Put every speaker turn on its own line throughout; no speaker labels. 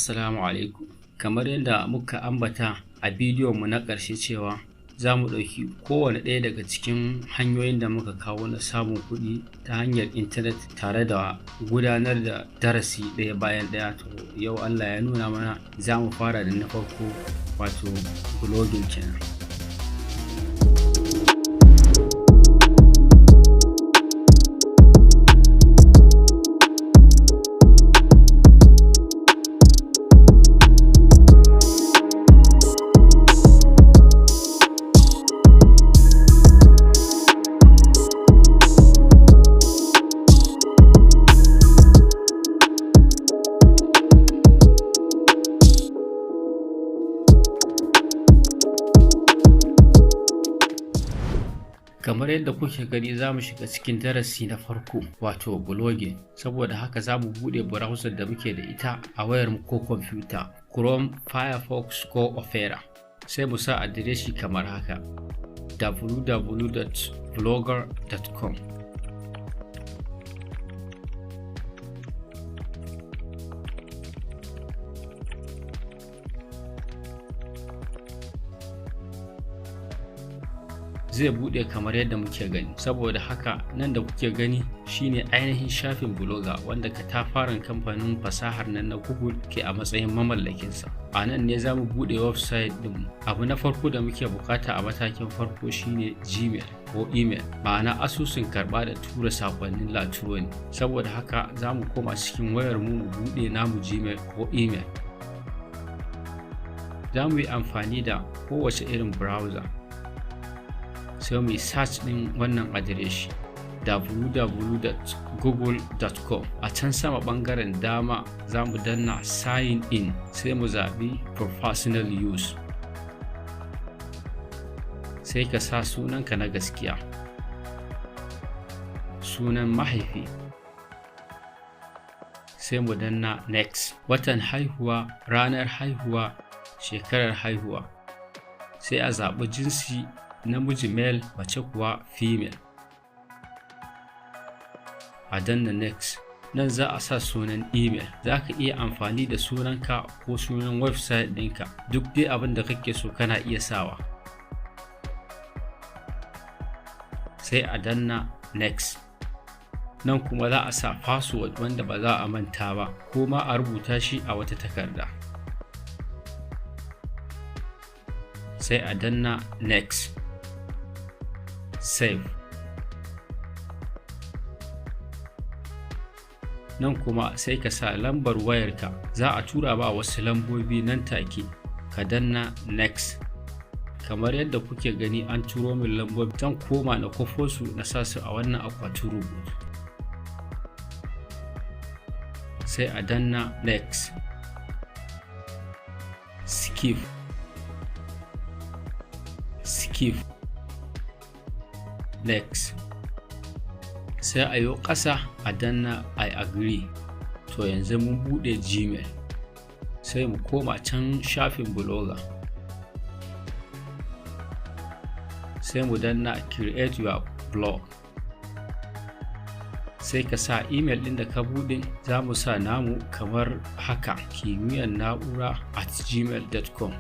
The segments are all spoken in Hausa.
Assalamu alaikum. Kamar yadda muka ambata a bidiyon mu na ƙarshe cewa za mu ɗauki kowane ɗaya daga cikin hanyoyin da muka kawo na samun kuɗi ta hanyar intanet tare da gudanar da darasi ɗaya bayan ɗaya. To, yau Allah ya nuna mana za mu fara da na farko, wato blogging kenan. Kamar yadda kuke gani, za mu shiga cikin darasi na farko, wato blogging. Saboda haka za mu buɗe browser da muke da ita a wayar ko kwamfuta, Chrome, Firefox ko Opera. Sai mu sa adireshi kamar haka: www.blogger.com. Zai buɗe kamar yadda muke gani. Saboda haka nan da kuke gani shine ainihin shafin Blogger, wanda katafaren kamfanin fasahar nan na Google ke a matsayin mamallakinsa. A nan ne za mu buɗe website ɗin. Abu na farko da muke bukata a matakin farko shine Gmail ko email, ma'ana asusun karɓa da tura sakonnin laturoni. Saboda haka za mu koma cikin wayar mu, mu buɗe namu Gmail ko email. Za mu yi amfani da kowace irin browser, sai mu yi search ɗin wannan adireshi, www.google.com. A can sama ɓangaren dama za mu danna "Sign in", sai mu zaɓi "For personal use". Sai ka sa sunanka na gaskiya, sunan mahaifi, sai mu danna "Next". Watan haihuwa, ranar haihuwa, shekarar haihuwa. Sai a zaɓi jinsi, namiji male, mace kuwa female. A danna "Next". Nan za a sa sunan email. Za ka iya amfani da sunanka ko sunan website ɗinka, duk dai abin da kake so kana iya sawa. Sai a danna "Next". Nan kuma za a sa password wanda ba za a manta ba, ko ma a rubuta shi a wata takarda. Sai a danna "Next", "Save". Nan kuma sai ka sa lambar wayarka. Za a tura ba wasu lambobi nan take, ka danna "Next". Kamar yadda kuke gani, an turo min lambobi. Zan koma na kwafo su na sa su a wannan akwatin rubutu. Sai a danna "Next", "Skip", "Skip", "Next". Sai a yi ƙasa a danna "I agree". To, yanzu mun buɗe Gmail, sai mu koma can shafin Blogger, sai mu danna "Create your blog". Sai ka sa email ɗin da ka buɗe. Za mu sa namu kamar haka: kimiyyar na'ura@gmail.com.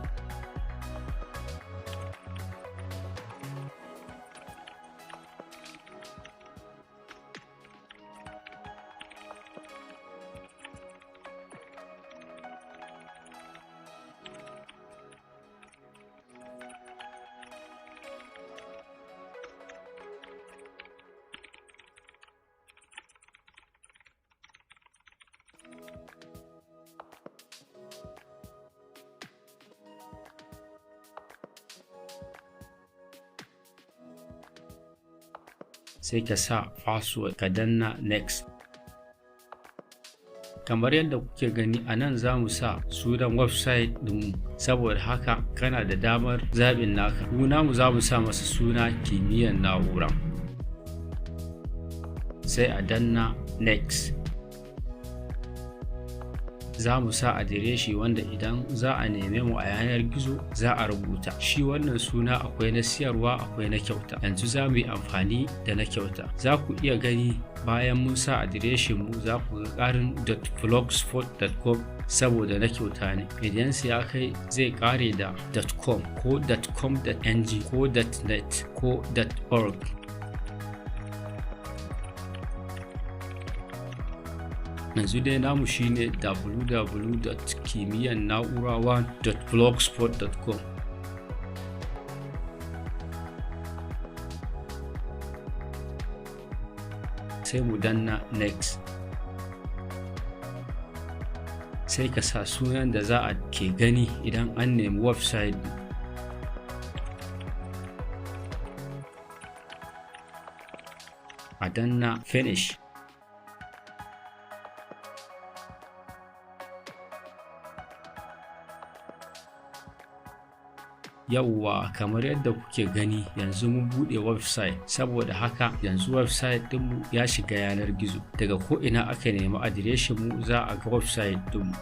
Sai ka sa password, ka danna "Next". Kamar yadda kuke gani, a nan za mu sa sunan website ɗinmu. Saboda haka kana da damar zaɓin naka. Mu namu za mu sa masa suna Kimiyyar Na'ura. Sai a danna "Next". Za mu sa adireshi wanda idan za a neme mu a yanar gizo za a rubuta. Shi wannan suna akwai na siyarwa, akwai na kyauta. Yanzu za mu yi amfani da na kyauta. Za ku iya gani bayan mun sa adireshin mu, za ku ga ƙarin .blogspot.com saboda na kyauta ne. Idan ya kai zai kare da .com ko .com.ng ko .net ko .org. Yanzu dai namu shine www.kimiyyanna'ura1.blogspot.com. Sai mu danna next. Sai ka sa sunan da za a ke gani idan an nemi website. A danna finish. Yauwa, kamar yadda kuke gani, yanzu mun buɗe website. Saboda haka yanzu website ɗinmu ya shiga yanar gizo. Daga ko ina aka nemi adireshin mu, za a ga website ɗinmu.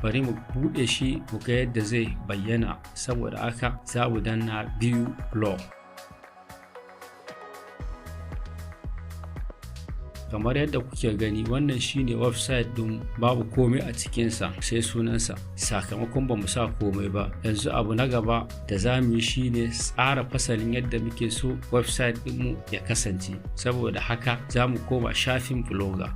Bari mu buɗe shi mu ga yadda zai bayyana. Saboda haka za mu danna view blog. Kamar yadda kuke gani, wannan shine website din. Babu komai a cikinsa sai sunansa, sakamakon ba mu sa komai ba. Yanzu abu na gaba da za mu yi shine tsara fasalin yadda muke so website dinmu ya kasance. Saboda haka za mu koma shafin Blogger.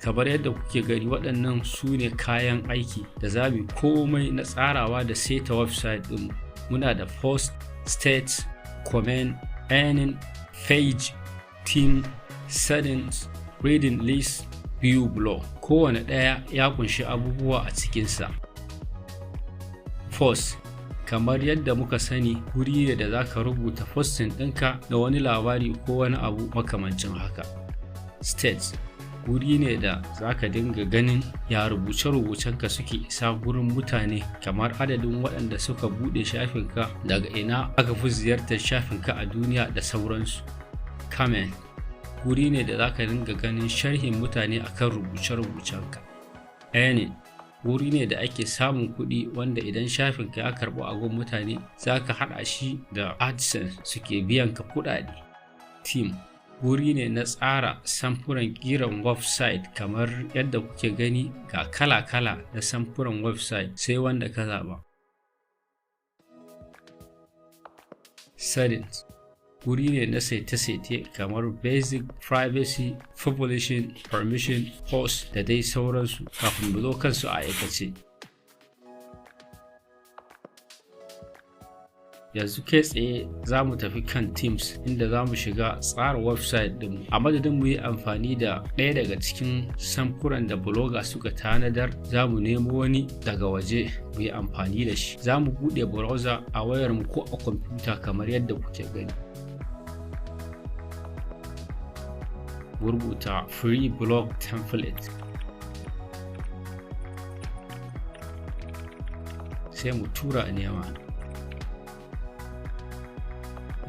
Kamar yadda kuke gani, waɗannan su ne kayan aiki da za mu komai na tsarawa da seta website ɗinmu. Muna da post, state, comment, earning, page, theme, settings, reading list, view blog. Kowane ɗaya ya kunshi abubuwa a cikinsa. Post, kamar yadda muka sani, guri ne da za ka rubuta posting ɗinka na wani labari ko wani abu makamancin haka. State wuri ne da za ka dinga ganin ya rubuce-rubucenka suke isa gurin mutane, kamar adadin waɗanda suka buɗe shafinka, daga ina aka fi ziyartar shafinka a duniya, da sauransu. Comment wuri ne da za ka dinga ganin sharhin mutane akan rubuce-rubucenka. Earning wuri ne da ake samun kuɗi, wanda idan shafinka ya karɓu a gun mutane, za ka haɗa shi da AdSense suke biyan ka kuɗaɗe. Theme wuri ne na tsara samfuran ƙiran website. Kamar yadda kuke gani, ga kala-kala na samfuran website, sai wanda ka zaɓa. Settings wuri ne na saite-saite kamar basic, privacy, publishing, permission, post, da dai sauransu, kafin mu zo kansu a aikace. Yanzu kai tsaye za mu tafi kan themes, inda za mu shiga tsara website din. A madadin mu yi amfani da ɗaya daga cikin samfuran da Blogger suka tanadar, za mu nemo wani daga waje mu yi amfani da shi. Za mu buɗe browser a wayar mu ko a kwamfuta, kamar yadda kuke gani. Mu rubuta "free blog template", sai mu tura nema.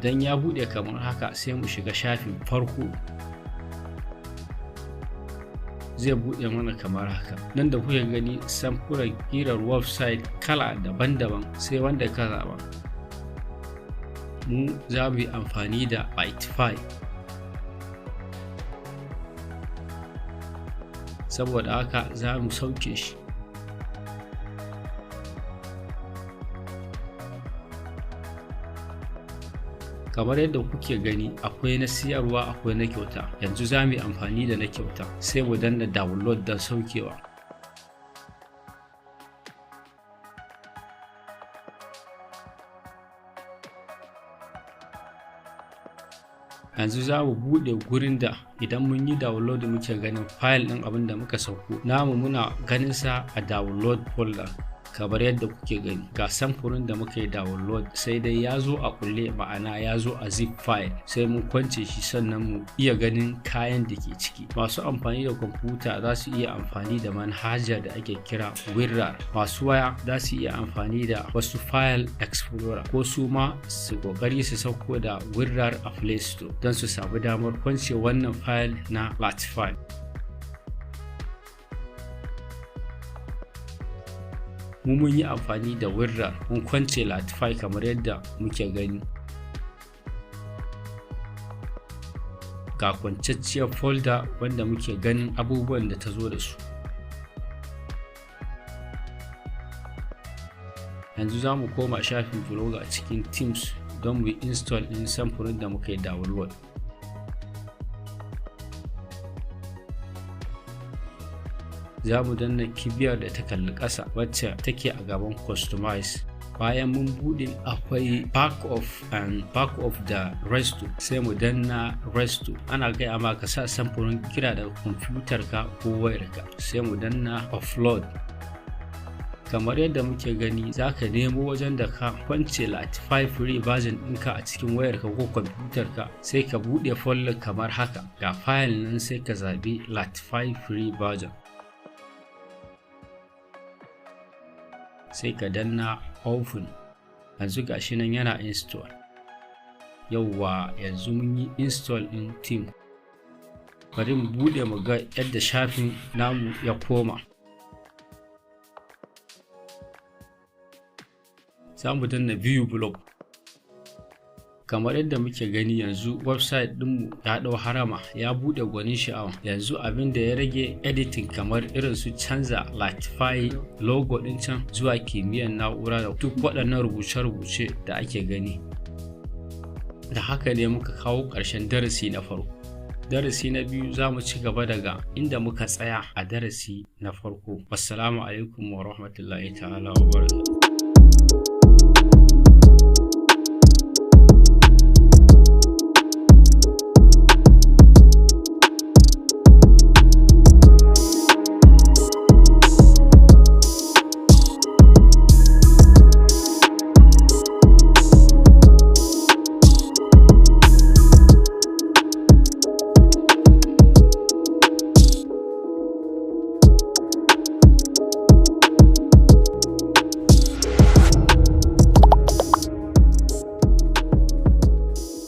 Don ya buɗe kamar haka, sai mu shiga shafin farko. Zai buɗe mana kamar haka nan da kuke gani, samfuran ƙirar website kala daban-daban, sai wanda ka zaɓa. Mu za mu yi amfani da Bytify. Saboda haka za mu sauke shi. Kamar yadda kuke gani, akwai na siyarwa, akwai na kyauta. Yanzu za mu yi amfani da na kyauta. Sai mu danna download don saukewa. Yanzu za mu buɗe gurin da idan mun yi download muke ganin file ɗin abin da muka sauko. Namu muna ganin sa a download folder. Kamar yadda kuke gani, ga samfurin da muka yi download, sai dai ya zo a kulle, ma'ana ya zo a zip file, sai mun kwance shi sannan mu iya ganin kayan da ke ciki. Masu amfani da kwamfuta za su iya amfani da manhajar da ake kira WinRAR. Masu waya za su iya amfani da wasu file explorer, ko su ma su kokari su sauko da WinRAR a Play Store don su samu damar kwance wannan file na Latify. Mu mun yi amfani da WinRAR mun kwance Latify kamar yadda muke gani. Ga kwancacciyar folder wanda muke ganin abubuwan da ta zo da su. Yanzu za mu koma shafin Blogger cikin Teams don mu yi install ɗin samfurin da muka yi download. Za mu danna kibiyar da ta kalli ƙasa wacce take a gaban customize. Bayan mun bude, akwai back off and back off da restore, sai mu danna restore. Ana gaya ma ka sa samfurin kira daga kwamfutar ka ko wayarka, sai mu danna offload. Kamar yadda muke gani, za ka nemo wajen da ka kwance Latify free version ɗinka a cikin wayarka ko kwamfutarka, sai ka buɗe folder kamar haka. Ga file nan, sai ka zaɓi Latify free version, sai ka danna open. Yanzu gashi nan yana install. Yauwa, yanzu mun yi install ɗin theme. Bari mu buɗe mu ga yadda shafin namu ya koma. Za mu danna view blog. Kamar yadda muke gani, yanzu website ɗinmu ya ɗau harama, ya buɗe gwanin sha'awa. Yanzu abin da ya rage editing, kamar irin su canza Latify logo ɗin can zuwa kimiyyar na'ura da duk waɗannan rubuce-rubuce da ake gani. Da haka ne muka kawo ƙarshen darasi na farko. Darasi na biyu za mu ci gaba daga inda muka tsaya a darasi na farko. Wassalamu alaikum wa rahmatullahi ta'ala wa barakatuh.